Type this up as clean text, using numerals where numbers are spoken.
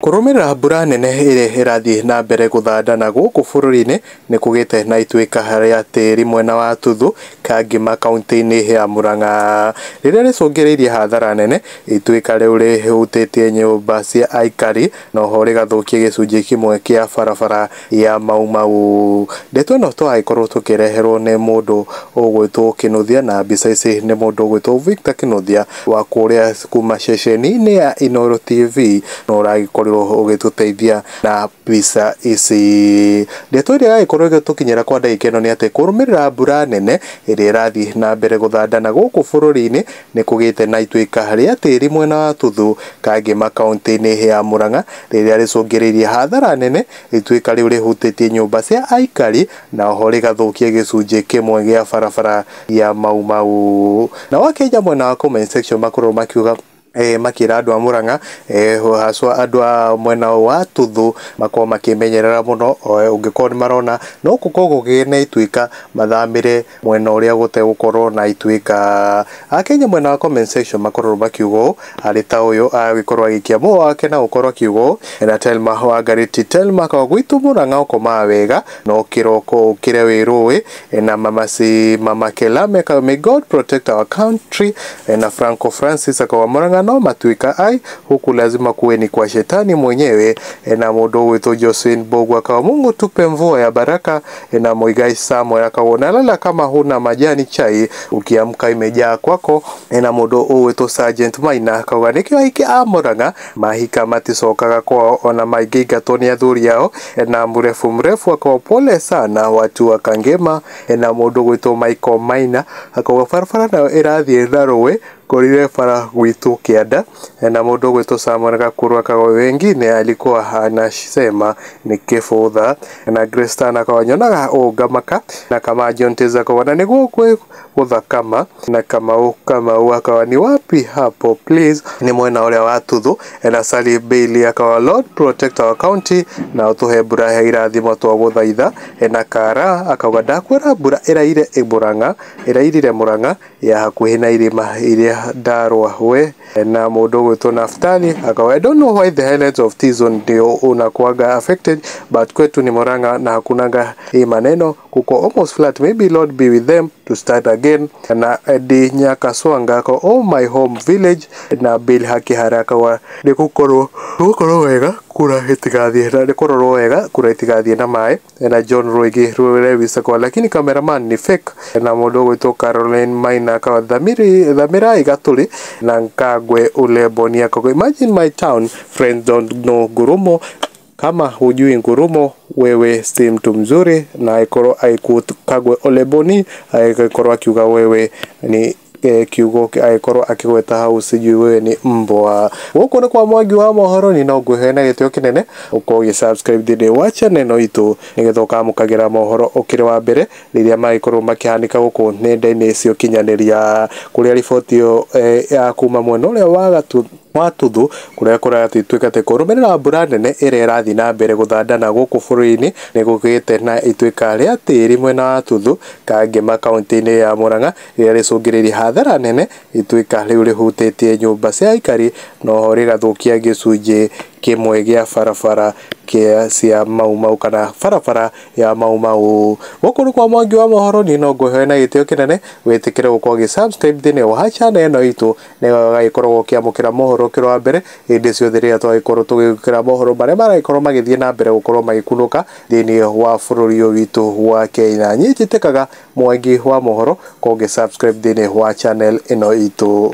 Kũrũmĩrĩra mbura nene ĩrĩa ĩrathiĩ na mbere gũthanda na gũkũ bũrũri-inĩ nĩ kũgĩte na ituĩka rĩa tĩri mwena wa Tuthu Kangema kaunti-inĩ ya Murang'a rĩrĩa rĩcũngĩrĩirie hathara nene. Ituĩka rĩu rĩhutĩtie nyũmba cia aikari na oho rĩgathũkia gĩcunjĩ kĩmwe kĩa barabara ya Mau Mau. Ndeto ĩno twagĩkorwo tũkĩreherwo nĩ mũndũ ũgwĩtwo Kĩnuthia na mbica ici nĩ mũndũ ũgwĩtwo Victor Kĩnuthia wa kũrĩa kuma ceceni-inĩ ya Inooro TV na ũragĩkorirwo ũgĩtũteithia na mbica ici. Ndeto ĩrĩa ĩragĩkorwo ĩgĩtũkinyĩra kwa ndagĩka ĩno nĩ atĩ kũrũmĩrĩra mbura nene ĩrĩa ĩrathiĩ na mbere gũthanda na gũkũ bũrũri-inĩ nĩ kũgĩte na ituĩka rĩa tĩri mwena wa Tuthu Kangema kaunti-inĩ ya Murang'a rĩrĩa rĩcũngĩrĩirie hathara nene. Ituĩka rĩu rĩhutĩtie nyũmba cia aikari na oho rĩgathũkia gĩcunjĩ kĩmwe gĩa barabara ya Mau Mau. Na wakenya mwena wa comment section makorwo makiuga makĩra andũ a Murang'a haswa andũ a mwena wa Tuthu makorwo makĩmenyerera mũno, ũngĩkorwo nĩ marona no gũkorwo gũkĩgĩa na ituĩka mathamĩre mwena ũrĩa gũtegũkorwo na ituĩka. Akenya mwena wa comment section makorwo makiuga ũũ arĩ ta ũyũ agĩkorwo agĩikia muo wake na gũkorwo akiuga ũũ na Telma Wangarĩti Telma kawa gwitũ Murang'a ũkomaga wega no kĩroko ũkĩre wĩ rũĩ na mama si mama Kelame akawa may God protect our country na Franco Francis akawa Murang'a no matuika ai huku lazima kuwe ni kwa shetani mwenyewe na mũndũ ũgwĩtwo Josephine Bogu akawa Mungu tupe mvua ya baraka na Muigai Samuel akawa unalala kama huna majani chai ukiamka imejaa kwako na mũndũ ũgwĩtwo Sergeant Maina akauga nĩkĩo aingĩ a Murang'a mahika maticokaga kwao ona maingĩingatwo nĩ athuri ao na mrefu mrefu akawa pole sana watu wa Kangema na mũndũ ũgwĩtwo Michael Maina akauga barabara nayo ĩrathiĩ na rũĩ korire bara gwitũ kĩanda na mũndũ ũgwĩtwo Samuel Gakuru akauga wengine alikuwa anasema ni kĩbũtha na Grace akawa nyonaga ũngamaka na kama John Teza akawa na nĩguo kwĩ gũthakama na Kamau Kamau akawa ni wapi hapo please nĩ mwena ũrĩa wa Tuthu na Sally Bailey akawa Lord protect our county na ũtũhe mbura ya irathimo twagũthaitha na Kara akauga ndakwĩra mbura ĩraire Murang'a ĩrairire Murang'a ya hakuhĩ na irĩma iria ndarwa we na mũndũ ũgwĩtwo Naftali akawa I don't know why the highlights of T-zone ndio unakuaga affected but kwetu ni Murang'a na hakunanga hii maneno kuko almost flat, maybe Lord be with them to start again na Eddie Nyakaswanga ako oh my home village na Bill Hakihara akawa nĩ gũkorwo wega kura ĩtigathiĩ na nĩ kũrorwo wega kura ĩtigathiĩ na maĩ na John Roigi Lewis akawa lakini cameraman ni fake na mũndũ ũgwĩtwo Caroline Maina akawa dhamira igatũrĩ na Nkagwe ule Bonia akawa imagine my town friends don't know Ngurumo kama hujui Ngurumo wewe si mtu mzuri na ikorwo Kagwe Ole Boni aikorwo akiuga wewe ni kiugo aikorwo akigweta hau sijui wewe ni mbwa. Gũkũ nĩ kwa Mwangi wa mohoro ni no ngwĩhoe na gĩtĩo kĩnene ũkorwo ũgĩ subscribe thĩinĩ wa channel ĩno itũ nĩgetha ũkamũkagĩra mohoro ũkĩrĩ wa mbere rĩrĩa magĩkorwo makĩhanĩka gũkũ nenda-inĩ cia ũkinyanĩria kũrĩa riboti ĩyo ya kuma mwena ũrĩa wa Tuthu kũrĩa kũratuĩka atĩ kũrũmĩrĩra mbura nene ĩrĩa ĩrathiĩ na mbere gũthanda na gũkũ bũrũri-inĩ nĩ gũgĩte na ituĩka rĩa tĩri mwena wa Tuthu Kangema kaunti-inĩ ya Murang'a rĩrĩa rĩcũngĩrĩirie hathara nene. Ituĩka rĩu rĩhutĩtie nyũmba cia aikari na oho rĩgathũkia gĩcunjĩ kĩmwe gĩa barabara kĩa cia Mau Mau kana barabara ya Mau Mau. Gũkũ nĩ kwa Mwangi wa mohoro ni no ngũhoe na gĩtĩo kĩnene wĩtĩkĩre gũkorwo ũgĩ subscribe thĩinĩ wa channel ĩno itũ nĩgetha ũgagĩkorwo ũkĩamũkĩra mohoro ũkĩrĩ wa mbere hĩndĩ ciothe rĩrĩa twagĩkorwo tũgĩkĩra mohoro marĩa maragĩkorwo magĩthiĩ na mbere gũkorwo magĩkunũka thĩinĩ wa bũrũri ũyũ witũ wa Kenya. Niĩ njĩtĩkaga Mwangi wa mohoro kũngĩ subscribe thĩinĩ wa channel ĩno itũ.